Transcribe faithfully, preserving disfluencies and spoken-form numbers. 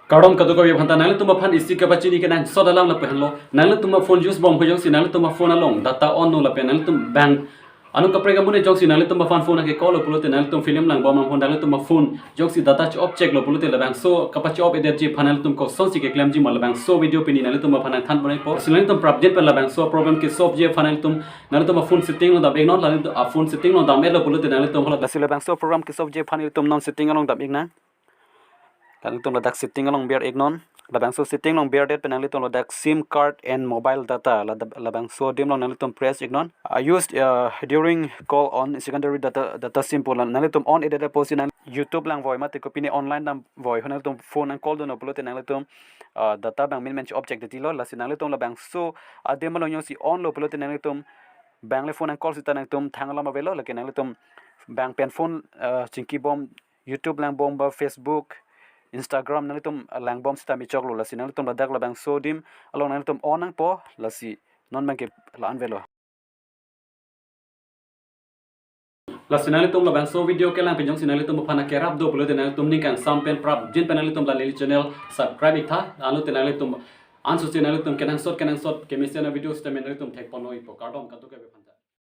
Kardom kadokave aphanta, nanglitum aphan isi kapachini kenangsot alam lapu henlo. Nanglitum aphone use bom ho jongsi nanglitum aphone along data on lo lapen nanglitum bank anut kaprek amonit jongsi nanglitum aphan phone ake call lo pulote nanglitum film langbom aphone, nanglitum aphone jongsi data che-off chek lo pulote labangso kapache-off ederji aphan nanglitum kosonsi keklemji ma, labangso video pini nanglitum aphan nangthan ponpo. Si nanglitum prapjin pen labangso problem ke-solve ji aphan nanglitum, nanglitum aphone setting along dam-iknon, nanglitum aphone setting along dam-et lo pulote nanglitum hala. Lasi labangso problem ke-solve ji aphan nanglitum non setting along dam-iknang. Nanglitum ladak setting along ber-iknon. Labangso setting along berdet pen nanglitum ladak SIM card and mobile data. Lada-, labangso adim along nanglitum press-iknon. I used, uh, during call on secondary data, data SIM pu la nanglitum on-edet apotsi nang YouTube langvoi mate kopine online damvoi ho nanglitum phone nang call dunlo pulote nanglitum, uh, data abang min men che-off chek detilo. Lasi nanglitum labangso adim along jongsi on lo pulote nanglitum bank le phone nang call sita nanglitum thang alam avelo, lake nanglitum bank pen phone, uh, chingkibom, YouTube langbom ba Facebook, Instagram nanglitum langbom sita mechoklo. Lasi nanglitum ladak labangso adim along nanglitum on nangpo, lasi non abangke la-an avelo. Lasi nanglitum labangso video kelang pen jongsi nanglitum aphan akerap do pulote nanglitum ning kangsam pen prapjin pen nanglitum la neli channel subscribe-iktha. Anlote nanglitum ansose nanglitum kenangsot kenangsot kemesen avideo sitame nanglitum thekpon-ikpo. Kardom kadokave aphanta.